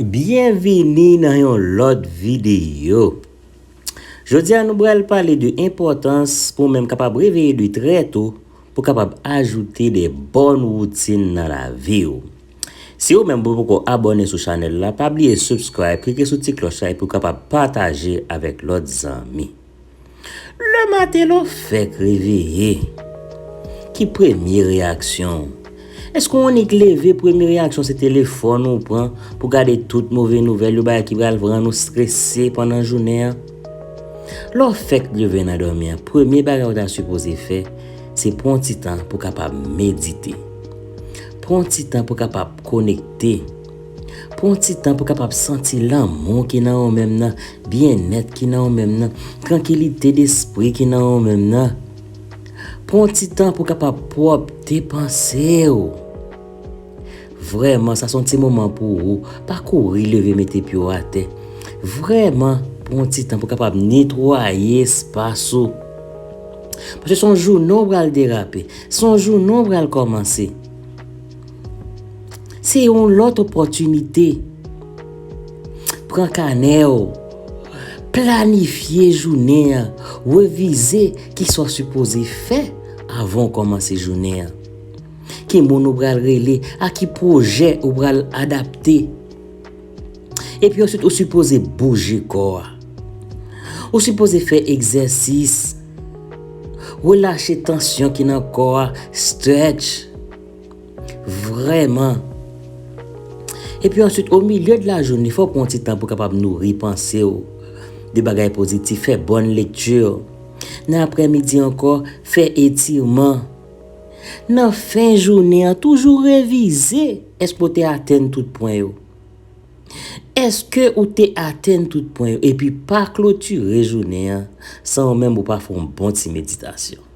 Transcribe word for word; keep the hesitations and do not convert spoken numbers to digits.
Byenvini nan yon lòt videyo. Jodi a nou pral pale de enpòtans pou w menm kapab reveye de trè to pou kapab ajoute de bòn woutin nan lavi w. Si ou menm ou poko abòne sou chanèl la, pa bliye subscribe, klike sou ti klòch la epi w kapab pataje avèk lòt zanmi. Lè maten lè w fèk reveye, ki premye reyaksyon w? Èske w annik leve, premye reyaksyon se telefòn ou pran pou gade tout move nouvèl yo, bagay ki pral rann ou strese pandan jounen an? Lè w fèk leve nan dòmi an, premye bagay ou ta sipoze fè, se pran ti tan pou kapab medite. Pran ti tan pou kapab konekte. Pran ti tan pou kapab santi lanmou ki nan ou menm nan, byennèt ki nan ou menm nan, trankilite despri ki nan ou menm nan. Pran ti tan pou kapab pwòpte panse w. Vrèman, sa se yon ti moman pou ou. Pa kouri leve mete pye w atè. Vrèman, pran ti tan pou kapab netwaye espas ou. Paske se yon jounen w pral derape. Se yon jounen w pral kòmanse. Se yon lòt opòtinite. Pran kanè w. Planifye jounen an. Revize kisa w sipoze fè avan w kòmanse jounen an. Ki moun ou pral rele, a ki pwojè ou pral adapte. Epi answit, ou sipoze bouje kò a. Ou sipoze fè egzèsis. Relache tansyon ki nan kò a, stretch. Vrèman. Epi answit, o milye de lajounen, fò w pran ti tan pou kapab nouri panse w de bagay pozitif, fè bòn lekti. Nan aprèmidi ankò, fè etirman. Nan fen jounen an, toujou revize èske w te atenn tout pwen yo. Èske ou te atenn tout pwen yo? Epi pa klotire jounen an san ou menm ou pa fè yon bon ti meditasyon.